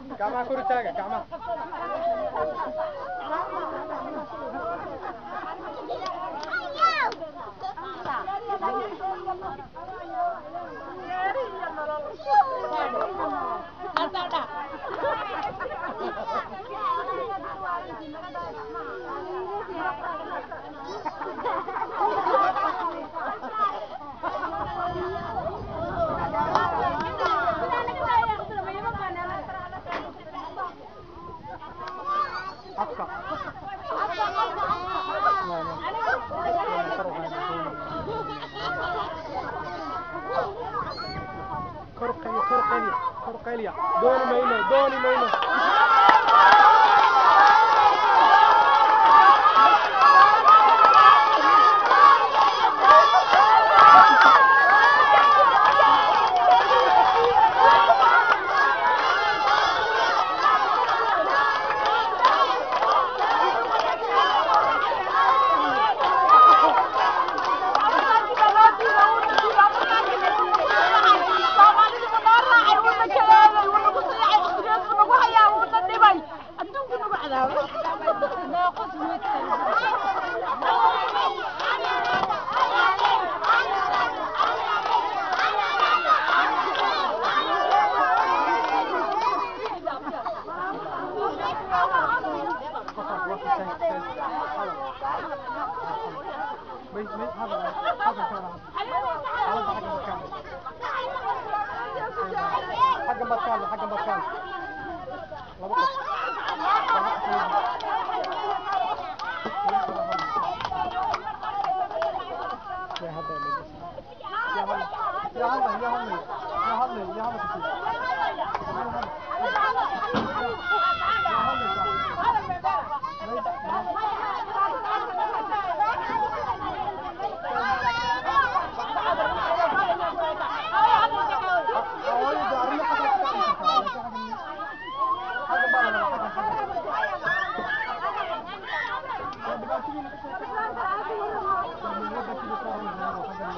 Gacmaha kor u taaga, gacmaha. Afka. Kor u qayliya, kor u qayliya, kor u qayliya. Dooni mayno, dooni mayno. Xaggan baad ka hadli. Laba qof. Laba qof. Yaa hadlay, yaa hadlay, yaa hadlay, yaa hadlay, yaa hadlay, yaa hadlay kasi. Yaa hadlay. Yaa hadlay. Hooyada arrimo xagga ka hadli kartaa, laakiin xaggan baa la rabaa, xaggan, xaggan. Waa dhibaatadiina ka soo waddankiina soo hadlaysa, xaggan.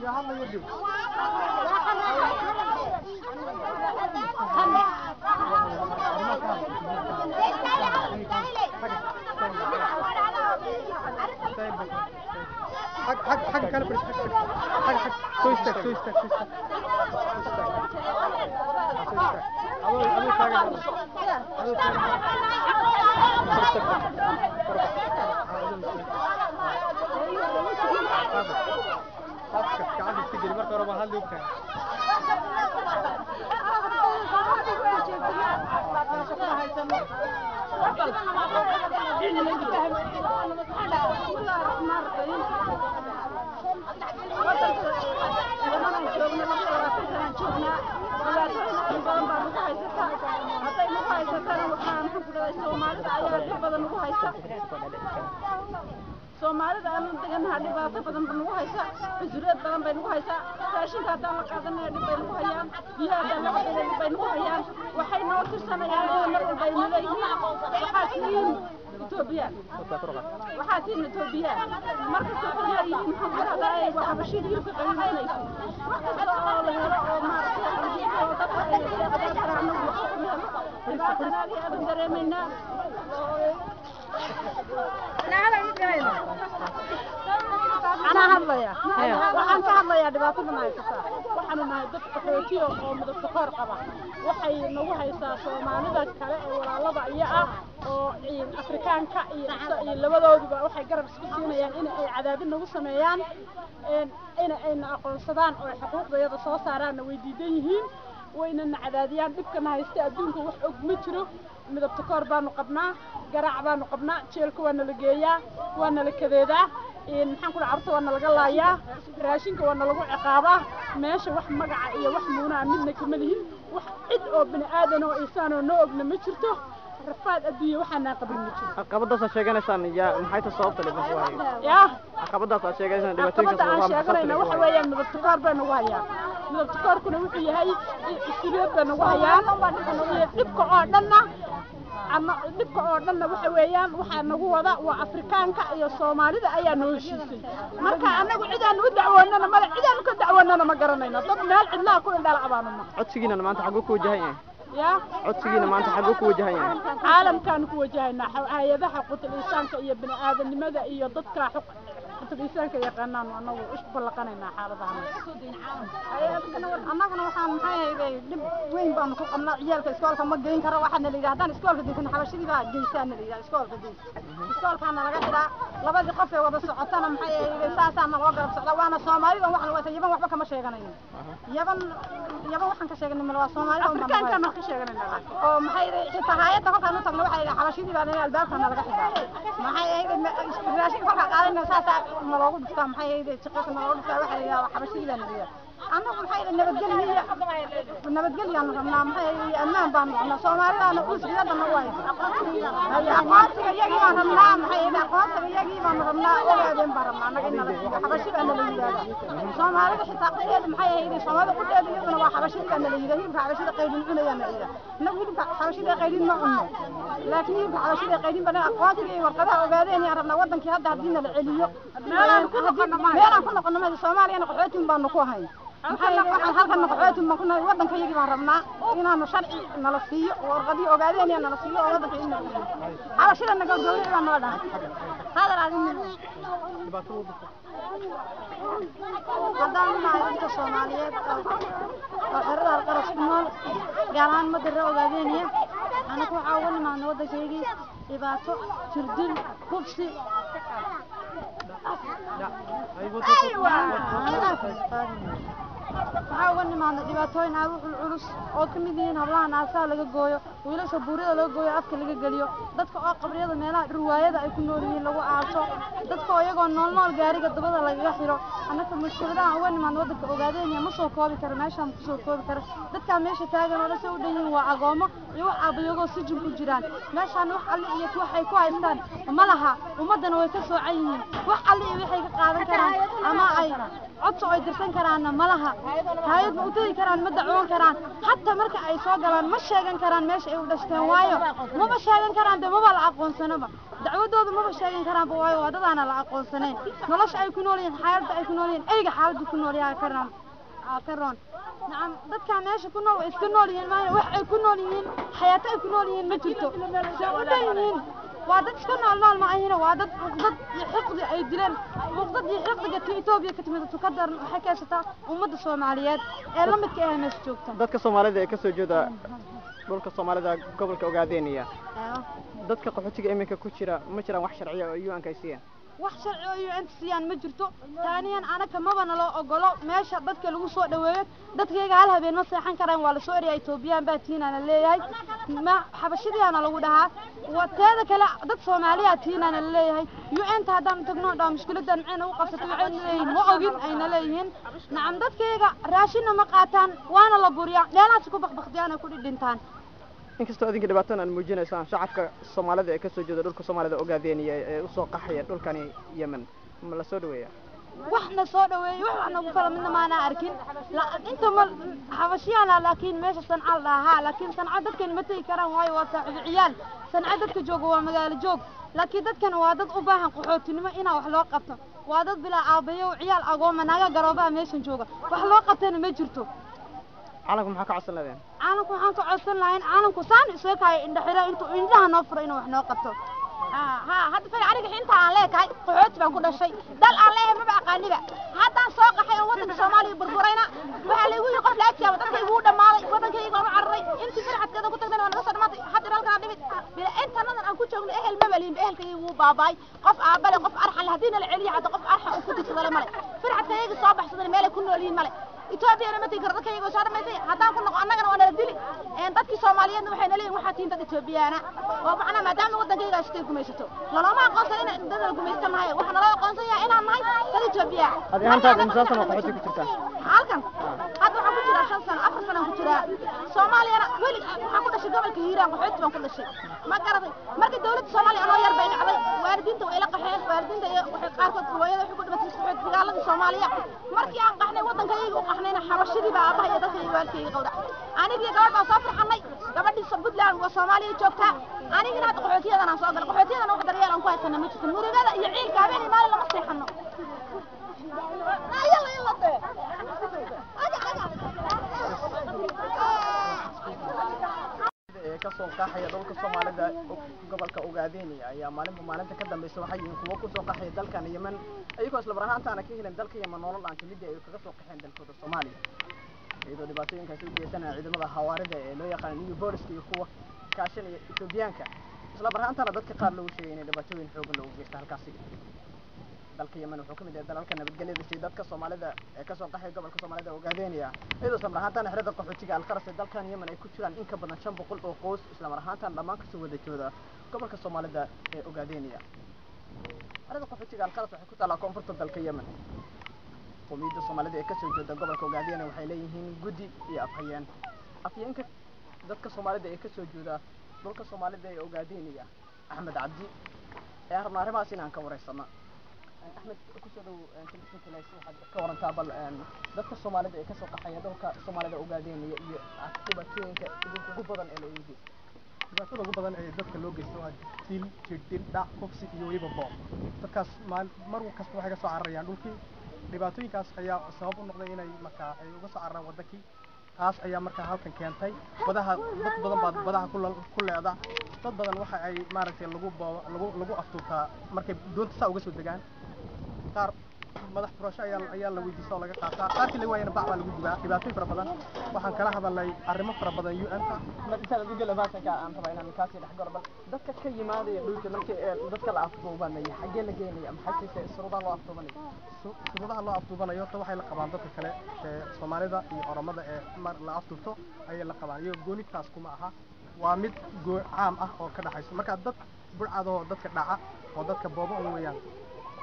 Yaa hadlay wadi. حق حق حق كان فريش، حق حق حق. soo istaag, soo istaag, soo istaag, soo istaag. Adoo adoo taagan, adoo taagan. Kor istaag, kor bax. Adoo istaag. Afka gacanta iska geli marka hore, baa hadli ogtahay. Hadday nagu haysatana, waxaa maxaan ku dhahay, Soomaalida ayaa dhib badan nagu haysa. Soomaalida aanu deganaha dhibaato badan ba nagu haysa, cusureed badan bay nagu haysaa. Raashinka haddaan la qaadanaya dhib bay nagu hayaan, biyaha haddaan la cabayna dhib bay nagu hayaan. Waxay noo tirsanayaan oo mar walba ayna leeyihiin, waxaa tihiin Etoobiyaan, waxaa tihiin Etoobiyaan. Markasta waxay leeyihiin, maxaan ku dhahdaa, waa xabashiid hilibka qabiilanaysa. Wax kasta oo la helo oo maaragtay oo dadka ay deeqdaan anagu wax kuma helo. Dhibaatana aad iyo aad u dareemaynaa. Anaa hadlaya, waxaan ka hadlayaa dhibaatadan haysataa. Waxaanu nahay dad qaxootiya oo midabta koor qaba. Waxay nagu haysaa Soomaalida kale ee walaalada iyo ah oo Afrikaanka iyo labadooduba waxay garab isku siinayaan in ay cadaadin nagu sameeyaan, in ayna aqoonsadaan oo xuquuqdayada soo saaraanna way diidan yihiin, waynana cadaadiyaan. Dhibkana haysta adduunka wax og ma jiro. Midabta koor baanu qabnaa, garaac baanu qabnaa, jeelka waa nala geeyaa, waa nala kadeedaa, maxaan ku dhaha, carruurta waa nalaga laayaa, raashinka waa nalagu ciqaabaa. Meesha wax magaca iyo wax muunaa midna kama lihin. Wax cid oo bini aadan oo insaan oo noo ogna ma jirto. Rafaad adduunya waxaanaan qabin ma jiro. Caqabadaas aad sheeganaysaan yaa maxay tahay sababta lidinku hayo? Yaa caqabadaas aad sheeganaysaan, dhibaatooyinkaas caqabada aan waa maxay sababta sheeganayna lidinku waxa hayo? Weeyaan midabta koor bay nagu hayaan. Midabta koorkuna wuxuu yahay cusubiyad bay nagu hayaan iyo dhibka oo dhanna ama dhibka oo dhanna waxa weeyaan waxaa nagu wada waa Afrikaanka iyo Soomaalida ayaa noo heshiisay. Marka annagu cid aanu u dacwoonana male, cid aanu ka dacwoonana ma garanayno, dad meel cidlaha ku indhala abaanuna. Codsigiinana maanta xaguu ku wajahan yahay? Ya, codsigiina maanta xaguu ku wajahan yahay? Caalamkaanu ku wajahaynaa, hay-adaha xuquuqul insaanka iyo bini aadanimada iyo dadka xuquuqul insaanka yaqaanaanu annagu isku ballaqanaynaa xaaladahan. Annaguna waxaan maxay ahayday dhib weyn baanu ku qabnaa. Ciyaalka iskoolka ma geyn karo. Waxaana la yidhaha haddaan iskoolka geysan xabashidii baa geysaana la yidhaha iskoolka geys, iskoolkaana laga xidhaa. Labadii qof ee wada socotana maxay ahayday saasaana loo garab socdaa. Waana Soomaalida waxaan wata, Yaban waxba kama sheeganayno. Yaban Yaban waxaan ka sheeganay male, waa Soomaalida un baan. Afrikaankaan wax ka sheeganaynaa laakiin oo maxay ahayday xitaa hay'adda kolkaan u tagno waxay yidhaha xabashidii baa albaabkaana laga xidhaa. Maxay ahayday raashinka kolkaa qaadanayna saasaa naloogu dhuftaa, maxay ahayday jiqaka naloogu dhuftaa, waxaa la yidhaha xabashidii baa nala yidhaha. Annagu maxay ahayday nabadgelyo nabadgelyaanu rabnaa, maxay ahayday ammaan baanu rabnaa. Soomaalidaana cusriyadda nagu haysa. Aqoonsiga iyagii baan rabnaa, maxay ahayday aqoonsiga iyagii baanu rabnaa. Ogaadeen baan rabnaa annaga in nala siiyo. Xabashi baa nala yidhahdaa Soomaalida xitaa qudheeda, maxay ahayday Soomaalida qudheeda iyaduna waa xabashidii baa nala yidhaha. Hilibka xabashida qaydhin cunayaa nala yidhaha. Annagu hilibka xabashida qaydhin ma cunno, laakiin hilibka xabashida qaydhin baa aqoonsiga iyo warqadaha ogaadeen yaan rabnaa. Wadankii hadda haddii nala celiyo meelaan ku noqono maayo. Meelaan ku noqono maayo. Soomaaliyana qaxootin baanu ku ahayn, maxay waxaan halkan qaxootin baan ku nahay. Wadanka iyagii baan rabnaa inaanu sharci nala siiyo oo warqadii ogaadeen yaa nala siiyo oo wadanka in nala celiyo. Xabashida naga gowrici baa noo dhahay hadal adin. Haddaan nahay dadka Soomaaliyeed oo xerada Alqaras ku nool, gaar ahaan madara Ogaadeeniya, anaku waxaa uga nimaadna waddankaygii dhibaato, jirdil, kufsi. Waxaa uga nimaadna dhibaatooyin aad u culculus oo ka mid yihiin hablaha naasaha laga gooyo, wiilasha buurida laga gooyo, afka laga geliyo, dadka oo qabriyada meelaha dhurwaayada ay ku nool yihiin lagu aaso, dadka oo iyagoo nool nool gaariga dabada lagaga xiro. Annaka mushkiladaha uga nimaadna waddanka Ogaadeenya ma soo koobi karo, meeshaan ma kusoo koobi karo. Dadkaa meesha taagan oo dhan say u dhan yihiin waa agoomo iyo wax aabayagoo sijin ku jiraan. Meeshaan wax alle iyo waxay ku haystaan ma laha, ummaddana way ka soocan yihiin. Wax alle iyo waxay ka qaadan karaan ama ay codso ay dirsan karaanna ma laha. Hay-ad ma u tegi karaan, ma dacwoon karaan. Hataa marka ay soo galaan ma sheegan karaan meesha ay u dhashteen, waayo maba sheegan karaan de, maba la aqoonsanaba dacwadooda, maba sheegan karaanba, waayo waa dadaana la aqoonsanayn. Nolosha ay ku nool yihiin, xaaladda ay ku nool yihiin, eyga xaaladda ku nool yahay karan ka roon. Nacam, dadkaa meesha ku nool way iska nool yihiin maayo, wax ay ku nool yihiin, xayaato ay ku nool yihiin ma jirto. Se u dhan yihiin waa dad iska nool nool ma ahina, waa dad cuqdad iyo xiqdi ay dileen. Cuqdad iyo xiqdiga ta Etoobiya ka timid ka daran waxay keensataa ummadda Soomaaliyeed ee la midka ah meesha joogta. Dadka Soomaalida ee kasoo jeeda dhulka Soomaalida gobolka Ogaadeeniya, dadka qaxootiga iminka ku jira, ma jiraan wax sharciya oo UN-ka ay siiyaan? Wax sharci oo UN siiyaan ma jirto. Taaniyan anaka maba naloo ogolo meesha dadka lagu soo dhaweeyo. Dadkayga hal habeen ma seexan karaan, waa lasoo eryaa. Etoobiyaan baa tiinaana leeyahay, ma xabashidiyaana lagu dhahaa. Teeda kale dad Soomaaliya tiinaana la leeyahay. UN ta haddaan tagno dhaa mushkiladan maxay nagu qabsatay, waxay leeyihiin ma ogin ayna leeyihiin. Nacam, dadkayga raashinna ma qaataan, waana la buriyaa, meelahaas ku bakbaktiyaan ay ku dhidhintaan. Inkastoo adinka dhibaatadan aad muujinaysaan, shacabka Soomaalida ee kasoo jeeda dhulka Soomaalida Ogaadeeniya ee usoo qaxaya dhulkani Yemen ma la soo dhaweeya? Waxna soo dhaweeyey, wax nagu fala midna maana arkin. Inta ma xabashiyaana, laakiin meesha Sanca la dhahaa, laakiin Sanca dadkan ma tegi karaan, waayo waa saaxiibo ciyaal. Sanca dadka jooga waa magaalo joog, laakiin dadkan waa dad u baahan qaxootinimo inaa wax loo qabto. Waa dad bilaa aabayo, ciyaal agooma, naaga garoobaha meeshan jooga, wax loo qabtana ma jirto. Caalamka maxaa ka codsan leedeen? Caalamku waxaan ka codsan lahayn caalamku saan isaga kaaya indhaxira intuu indhaha noo furo inuu wax noo qabto. Ha hadda fal aniga inta aan leekahay qaxooti baan ku dhashay, dal aan leeyahay maba aqaaniba. Haddaan soo qaxay oo waddanka Soomaaliya burburayna, waxaa laygu yidhi qof laagtiyaaba dadkaygu wuu dhammaaday, waddankayga waan u cararay. Intii firxadkeeda ku tagtayna waa naga soo dhamaatay. Hadda halkan aan dhimid bila intanadan aan ku joogno ehel maba lihinba, ehelkayga wuu baabaay. Qof aabale, qof arxan leh haddii nala celiyo, hadda qof arxan uu ku digsadale male. Firxadkayga soo baxsadan meelay ku nool yihiin male. Etoobiyana ma tegi karo, dadkayga soo dhamaysay. Haddaan ku noqo annagana waa nala dili. Dadkii Soomaaliyeedna waxay nala leeyihin waxaa tihiin dad Etoobiyaana oo macnaa maadaama waddankayga ay sitay gumaysato nalooma aqoonsan in dad la gumaysta nahay, waxaa naloo aqoonsan yahay inaan nahay dad Etoobiya. Adi ahaantaada imisa sano qaxooti ku jirtaa halkan? Hadda waxaan ku jiraa 5 sano, 4 sano ku jiraa. Soomaaliyana weli waxaan ku dhashay gobolka Hiiraan, qaxooti baan ku dhashay, ma garatay? Marka dawladda Soomaaliya anoo yar bay dhacday, waalidiinta way ila qaxeen. Waalidiinta iyo waxay qaarkood hooyada waxay ku dhimatay qaxooti dagaaladii Soomaaliya. Markii aan qaxnay Qaxnay waddankayga u qaxnayna, xabashadii baa aabbaha iyo dadkayga waalkayga qawrac. Anigii gabadh baan soo firxanay. Gabadhii Puntland waa Soomaaliya joogtaa. Anigina hadda qaxootiyadan aan soo galay. Qaxootiyadan wax daryeel aan ku haysana ma jirto. Murugada iyo ciilka habeen iyo maalin lama seexano. Yalla yalla dee, aga aga. Ee kasoo qaxaya dhulka Soomaalida, gobolka Ogaadenia, ayaa maalinba maalinta ka dambeysa waxay yihiin kuwo kusoo qaxaya dalkan Yemen, iyagoo isla mar ahaantaana ka helen dalka Yemen nolol aan kamid ay kaga soo qaxeen dalkooda Soomaaliya, iyadoo dhibaatooyinkaasi u geysanaya ciidamada hawaarida ee loo yaqaan New Booliska iyo kuwa kaashanaya Etoobiyaanka. Isla mar ahaantaana dadka qaar lagu sheegay inay dhibaatooyin xoogan loogu geysta halkaasi. Dalka Yemen wuxuu ka mid yahay dalalka nabadgelyada si dadka Soomaalida ee kasoo qaxay gobolka Soomaalida Ogaadeenaya, iyadoo isla mar ahaantaana xerada qaxootiga Alqaras ee dalkan Yemen ay ku jiraan in ka badan 500 oo qoys, isla mar ahaantaana dhammaan kasoo wada jooda gobolka Soomaalida ee Ogaadeenaya. Xerada qaxootiga Alqaras waxay ku taallaa koonfurta dalka Yemen. Qowmiyadda Soomaalida ee kasoo jeeda gobolka Ogaadeenaya waxay leeyihiin guddi iyo afhayeen. Afhayeenka dadka Soomaalida ee kasoo jeeda dhulka Soomaalida ee Ogaadeenaya, Axmed Cabdi, ee rabna arrimahaas inaan ka wareysano. Axmed, kusoo dhow telefishinka Leys. Waxaad ka warantaa bal dadka Soomaalida ee kasoo qaxaya dhulka Soomaalida Ogaadeenaya iyo dhibaatooyinka idinkugu badan ee la idin geysto. Dhibaatada ugu badan ee dadka loo geysto waa dil, jirdil, dhac, kufsi iyo weliba boob. Dadkaas mar kasta waxay ka soo cararayaan dhulkii. Dhibaatooyinkaas ayaa sabab u noqday inay markaa ay uga soo cararaan waddankii. Taas ayaa markaa halkan keentay. Badaha dad badan baa badaha ku leeda. Dad badan waxa ay maaragtay lagu boobo, lagu afduubtaa markay doonta saa uga soo degaan. Qaar madax furasho ayaa la weydiista oo laga qaataa. Qaarkii laga waayana bac baa lagu gubaa. Dhibaatooyin fara badan. Waxaan kala hadalnay arrimo fara badan UN-ta. Intaan adiga labaatanka aan rabaa inaan kaasii dhex galo, bal dadka ka yimaadaya dhulka markii dadka la afduubanaya, xaggee la geenaya? Maxay tahay shuruudaha loo afduubanaya? Shuruudaha loo afduubanayo horta waxay la qabaan dadka kale ee Soomaalida iyo Oromada ee mar la afduubto ayay la qabaan, iyagoo goonitaas kuma aha. Waa mid caam ah oo ka dhaxaysa. Marka dad burcadoo dadka dhaca oo dadka booba un weeyaan.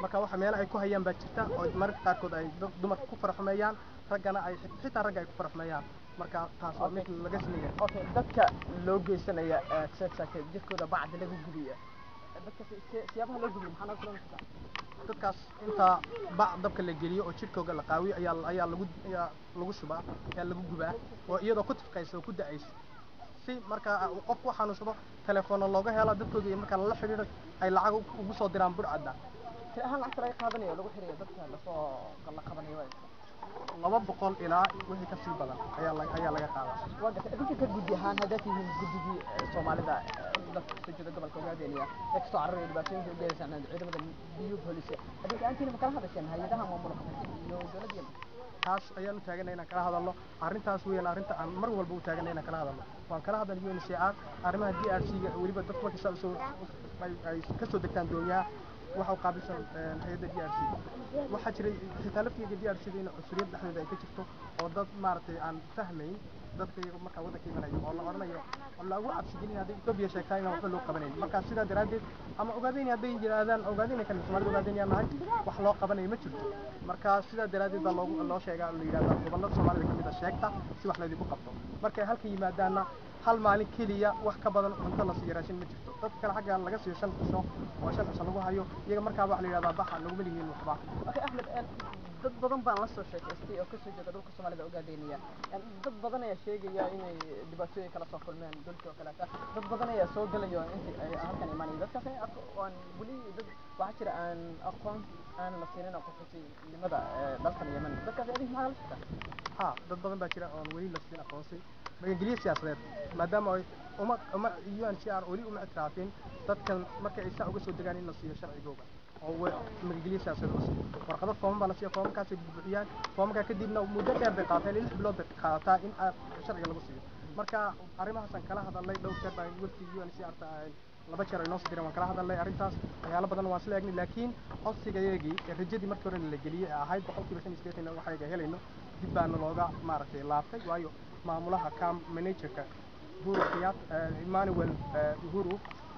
Marka waxa meelo ay ku hayaan baa jirta oo mararka qaarkood ay dad dumarka ku faraxumeeyaan, raggana ay xitaa ragga ay ku faraxumeeyaan. Marka taas waa mid laga sameeya. Okay, dadka loo geysanaya seexaka jirkooda bacda lagu gubiya, dadka siyaabaha loo gubiyo maxaa noo tilmaami kartaa? Dadkaas inta bac dabka la geliyo oo jidhkooga la qaawiyo ayaa lagu shubaa, ayaa lagu gubaa, oo iyadoo ku tifqaysa oo ku da'aysa, si markaa uu qofku u xanuunsado, telefoona looga helo dadkooda iyo markaa lala xidhiidho ay lacag ugu soo diraan burcadda. Tiri ahaan lacagta laga qaadanayo lagu xirayo dadka lasoo la qabanayo waa imisa? 200 ilaa wixii kasii badan ayaa laga qaadaa. Waa gartay. Idinka ka guddi ahaan, haddaad tihiin guddigii Soomaalida, dadka kasoo jeeda gobolka Ogaadeniya ee kasoo cararaya dhibaatooyinka u geysaan ciidamada biyo booliska, adinka aantiina ma kala hadasheen hay-adaha maamula qaxootiga iyo dowladda Yemen? Taas ayaan u taaganay inaan kala hadalno. Arrintaas weeyaan arrinta aan mar walba u taaganay inaan kala hadalno. Waan kala hadalnay UNHCR, arrimaha DRC ga. Weliba dadku markay saa usoo ay kasoo degtaan doonyaha, waxa u qaabilsan hay-adda DRC. Waxaa jiray xitaa laftigeega DRC da in cunsuriyad dhexdeeda ay ka jirto, oo dad maaragtay aan fahmayn dadka iyaga markaa waddanka imanayo oo la odhanayo oo lagu cabsigelin hadday Etoobiya sheegtaa inaan waxba loo qabanayn. Marka sidaa daraaddeed ama Ogaadeen hadday yidhaahdaan Ogaadeen kan Soomaalida Ogaadeen nahay, wax loo qabanayo ma jirto. Marka sidaa daraaddeed baa loo sheegaa oo la yidhahdaa gobollada Soomaalida kamid a sheegta si wax laydinku qabto. Markay halka yimaadaanna hal maalin keliya wax ka badan cunto la siiyo, raashin ma jirto. Dadka kale xagga laga siiyo 5 cisho oo 5 cisho lagu hayo, iyaga markaaba waxa la yidhahdaa baxa, laguma lihiin waxba. Okay Axmed, dad badan baan la soo sheekaystay oo kasoo jeeda dhulka Soomaalida Ogaadeenaya. Dad badan ayaa sheegaya inay dhibaatooyin kala soo kulmeen dhulka oo kaleeta. Dad badan ayaa soo gelayo intii ay halkan imaanaya. Dadkaas ay aan weli dad waxaa jira aan aqoon aan la siinin qaxootinimada dalkan Yemen. Dadkaas adinka maxaa la sheegtaa? Ha, dad badan baa jira oon weli la siin aqoonsi magangelyo siyaasadeed, maadaama ay uma UNHCR weli uma ictiraafin dadkan marka ay saa uga soo degaan in la siiyo sharcigooga oo magangelyo siyaasadeed la siiyo. Warqado fooman baa la siiya, foomamkaasay buuxiyaan. Foomamkaa kadibna muddo dheer bay qaataa, ilaa 6 bilood bay qaadataa in sharciga lagu siiyo. Marka arrimahaasaan kala hadalnay dhowr jeer baan wafdigii UNHCR ta laba jeer ay noo soo direen waan kala hadalnay arrintaas. Waxyaalo badan waan isla eegnay, laakiin codsigayagii rajadii markii horena la geliyey ee ahayd 85% waxayga helayno dib baana looga maaragtay laabtay, waayo maamulaha camp managerka Uhuru Kenyatta, Emmanuel Uhuru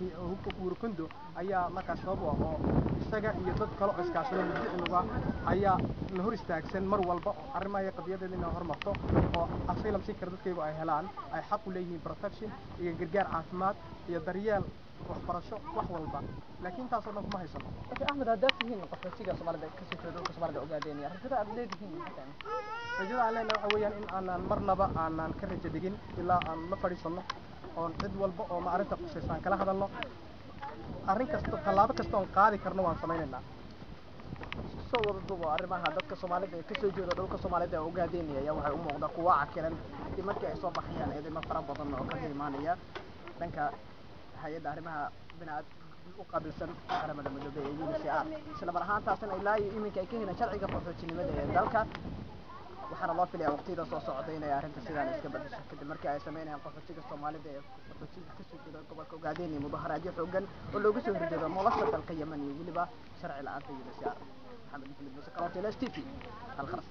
Rukundo ayaa markaas sabab u ah, oo isaga iyo dad kale oo iskaashado mudicnuga ayaa la hor istaagsan mar walba oo arrimaha iyo qadiyadeeda inay hormarto oo asylum seeker dadkaygu ay helaan, ay xaq u leeyihiin protection iyo gargaar caafimaad iyo daryeel waxbarasho, wax walba, laakiin taasoo dhan kuma haysano. Okay, Axmed, haddaad tihiin qaxootiga Soomaalida kasoo jeeda dhulka Soomaalida Ogaadeenaya, rajada aad leedihiin maxay tahay? Rajada aan leenahay waxa weeyaan in aanan marnaba aanan ka rajo dhigin ilaa aan la fadhiisano oon cid walba oo ma arrinta khusaysa aan kala hadalno. Arrin kasta, tallaabo kasta oon qaadi karno waan samaynaynaa. Isku soo wada duubo, arrimaha dadka Soomaalida ee kasoo jeeda dhulka Soomaalida ee Ogaadeenaya ayaa waxay u muuqda kuwa cakiran dib markii ay soo baxayaan eedeymo fara badan oo kaga imaanaya dhanka hay-adda arrimaha bini'aad u qaabilsan Qaramada Midoobay ee UNHCR, isla mar ahaantaasna ilaa iyo iminka ay ka heleen sharciga qaxootinimada ee dalka. Waxaana loo filayaa waqtiyada soo socda inay arrinta sidaan iska bedesho, kadib markii ay sameynayaan qaxootiga Soomaalida ee qaxootiga kasoo jeeda gobolka Ogaadeen iyo mudaharaadyo xoogan oo looga soo horjeedo nolosha dalka Yemen iyo weliba sharci la-aanta UNHCR. Maxamed Maxamed Muuse, Karootele, S T V, Alkharas.